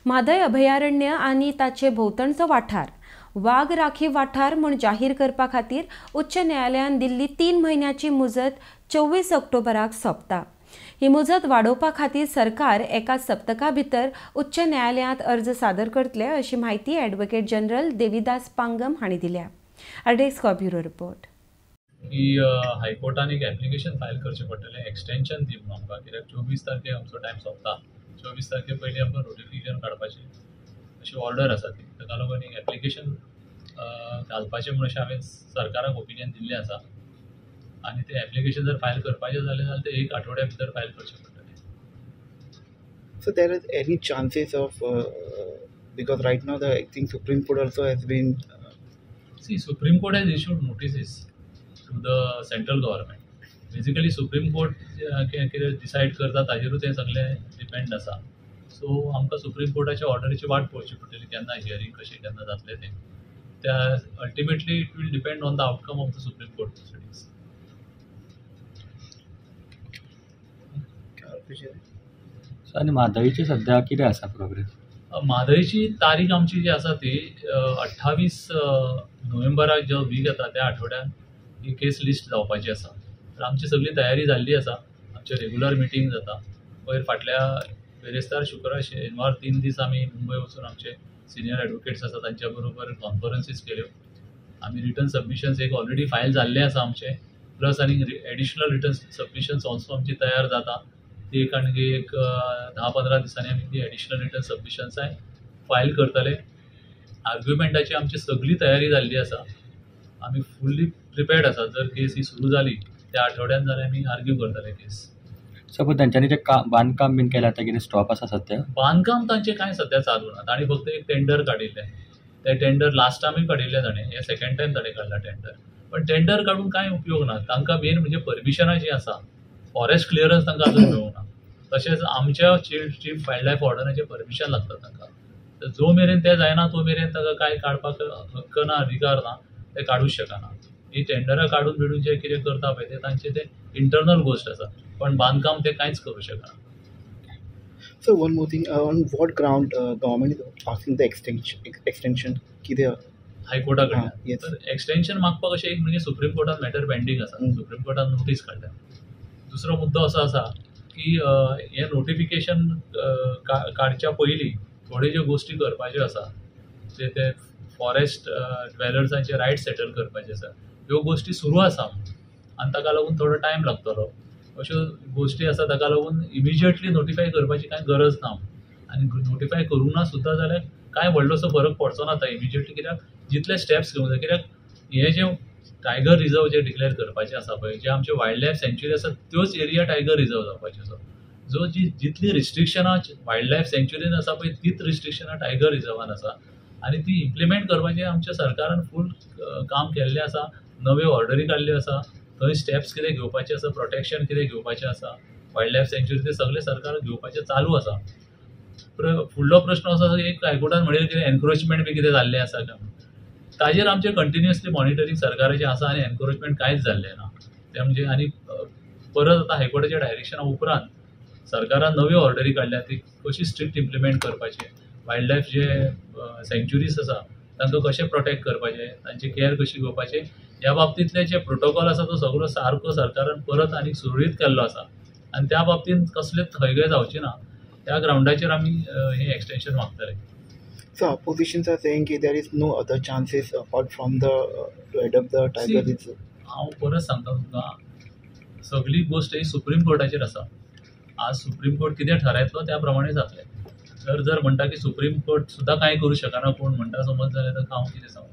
म्हादय अभयारण्य आनी ताचे भोंवतणचो वाठार वाग राखीव वाठार म्हूण जाहीर करपा खातीर उच्च न्यायालयान दिल्ली 3 म्हयन्याची मुजत 24 ऑक्टोबराक सोंपता. ही मुजत वाडोवपा खातीर सरकार एका सप्तका भितर उच्च न्यायालयांत अर्ज सादर करतले अशी म्हायती ॲडव्होकेट जनरल देवीदास पांगम हांणी दिल्या. RDX bureau report. की हायकोर्टान एक एप्लिकेशन फायल करचें पडटलें, एक्सटेंशन दी म्हणून आमकां, कित्याक 24 तारखेक आमचो टायम सोंपता. 24 तारखे पयलीं आमकां नोटिफिकेशन काडपाचें अशी ऑर्डर आसा ती. ताका लागून एक एप्लिकेशन घालपाचें म्हूण अशें हांवें सरकाराक ओपिनियन दिल्लें आसा आनी तें एप्लिकेशन जर फायल करपाचें जालें जाल्यार तें एक आठवड्या भितर फायल करचें पडटलें. So there is any chances of because right now the I think Supreme Court also has been See, Supreme Court has issued notices to the central government. Basically Supreme Court कितें decide करता ताजेरूच हें सगळें depend आसा. So आमकां supreme कोर्टाच्या ऑर्डरीची वाट पळोवची पडटली, केन्ना हियरींग कशें केन्ना जातलें तें. त्या ultimately it will depend on the outcome of the Supreme Court proceedings. आनी म्हादयची सद्या कितें आसा प्रोग्रेस? म्हादयची तारीख आमची जी आसा ती 28 नोव्हेंबराक जो वीक येता त्या आठवड्यान ही केस लिस्ट जावपाची आसा. तर आमची सगळी तयारी जाल्ली आसा. आमचे रेगुलर मिटींग जाता. पयर फाटल्या बिरेस्तार, शुक्रार, शेनवार 3 दीस आमी मुंबय वचून आमचे सिनियर एडवोकेट्स आसा तांच्या बरोबर कॉन्फरन्सीस केल्यो. आमी रिटर्न सबमिशन्स एक ऑलरेडी फायल जाल्ले आसा आमचे, प्लस आनी एडिशनल रिटर्न सबमिशन्स ऑल्सो आमची तयार जाता. ती एक आणखी एक 10-15 दिसांनी आमी ती एडिशनल रिटर्न सबमिशन्साय फायल करतले. आर्ग्युमेंटाची आमची सगळी तयारी जाल्ली आसा. आमी फुल्ली प्रिपेर्ड आसा. जर केस ही सुरू जाली त्या आठवड्यान जाल्यार आमी आर्ग्यू करतले केस. सपोज तांच्यांनी जें बांदकाम बीन केलां तें कितें स्टॉप आसा सद्या? बांदकाम तांचें कांय सद्या चालू ना. तांणी फक्त एक टेंडर काडिल्लें. तें टेंडर लास्ट टायमूय काडिल्लें ताणें, हें सेकेंड टायम ताणें काडलां टेंडर. पण टेंडर काडून कांय उपयोग ना. तांकां मेन म्हणजे परमिशनां जीं आसा, फॉरेस्ट क्लियरन्स तांकां अजून मेळूंक ना. तशेंच आमच्या चीफ वायल्ड लायफ वॉर्डनाचें परमिशन लागता तांकां. तर जो मेरेन तें जायना तो मेरेन तांकां कांय काडपाक हक्क ना, अधिकार ना, ते काडूंक शकना. ही टेंडरां काडून बिडून जे कितें करता पळय तें तांचें तें इंटरनल गोश्ट आसा, पण बांदकाम ते कांयच करूं शकना. So one more thing, on what ground government is asking the extension कितें हायकोर्टा कडल्यान? तर एक्सटेंशन मागपाक अशें एक म्हणजे सुप्रीम कोर्टान मॅटर पेंडींग आसा. सुप्रीम कोर्टान नोटीस काडल्या. दुसरो मुद्दो असो आसा की हें नोटिफिकेशन काडच्या पयलीं थोड्यो ज्यो गोश्टी करपाच्यो आसा, जे ते फॉरेस्ट ड्वेलर्सांचे रायट सेटल करपाचे आसा, ह्यो गोश्टी सुरू आसा आनी ताका लागून थोडो टायम लागतलो. अश्यो गोश्टी आसा ताका लागून इमिजिएटली नोटिफाय करपाची कांय गरज ना. आनी नोटिफाय करूंक ना सुद्दां जाल्यार कांय व्हडलोसो फरक पडचो ना आतां इमिजिएटली, कित्याक जितले स्टेप्स घेवंक जाय. कित्याक हें जें टायगर रिजर्व जे डिक्लेअर करपाचें आसा पळय, जे आमचे वायल्ड लायफ सँच्युरी आसा त्योच एरिया टायगर रिजर्व जावपाच्यो आसा. जो जी जितली रिस्ट्रिक्शनां वायल्ड लायफ सँच्युरीन आसा पळय तीच रिस्ट्रिक्शनां टायगर रिजर्वान आसा आनी ती इम्प्लिमेंट करपाचें आमच्या सरकारान फूल काम केल्लें आसा. नव्यो ऑर्डरी काडल्यो आसा, थंय स्टेप्स कितें घेवपाचें आसा, प्रोटेक्शन कितें घेवपाचें आसा वायल्ड लायफ सँच्युरी, तें सगळें सरकार घेवपाचें चालू आसा. फुडलो प्रश्न असो एक हायकोर्टान म्हणलें कितें एनक्रोचमेंट बी कितें जाल्लें आसा काय म्हणून, ताजेर आमचें कंटिन्युअसली मॉनिटरींग सरकाराचें आसा आनी एनक्रोचमेंट कांयच जाल्लें ना. तें म्हणजे आनी परत आतां हायकोर्टाच्या डायरेक्शना उपरांत सरकारान नव्यो ऑर्डरी काडल्या ती कशी स्ट्रिक्ट इम्प्लिमेंट करपाची, वायल्ड लायफ जे सँच्युरीज आसा तांकां कशें प्रोटेक्ट करपाचें, तांची केअर कशी घेवपाची, ह्या बाबतींतले जे प्रोटोकॉल आसा तो सगळो सारको सरकारान परत आनी सुरळीत केल्लो आसा आनी त्या बाबतींत कसलेच हयगय जावची ना. त्या ग्रावंडाचेर आमी हें extension मागतले. So oppositions are saying की there is no other chances apart from the to adopt the tiger reserve. हांव परत सांगता तुमकां, सगळी गोश्ट ही सुप्रीम कोर्टाचेर आसा. आज सुप्रीम कोर्ट कितें ठरायतलो त्या प्रमाणे जातलें. तर जर म्हणटा की सुप्रीम कोर्ट सुद्दां कांय करूं शकना कोण म्हणटा समज जाल्यार ताका हांव कितें सांगूं.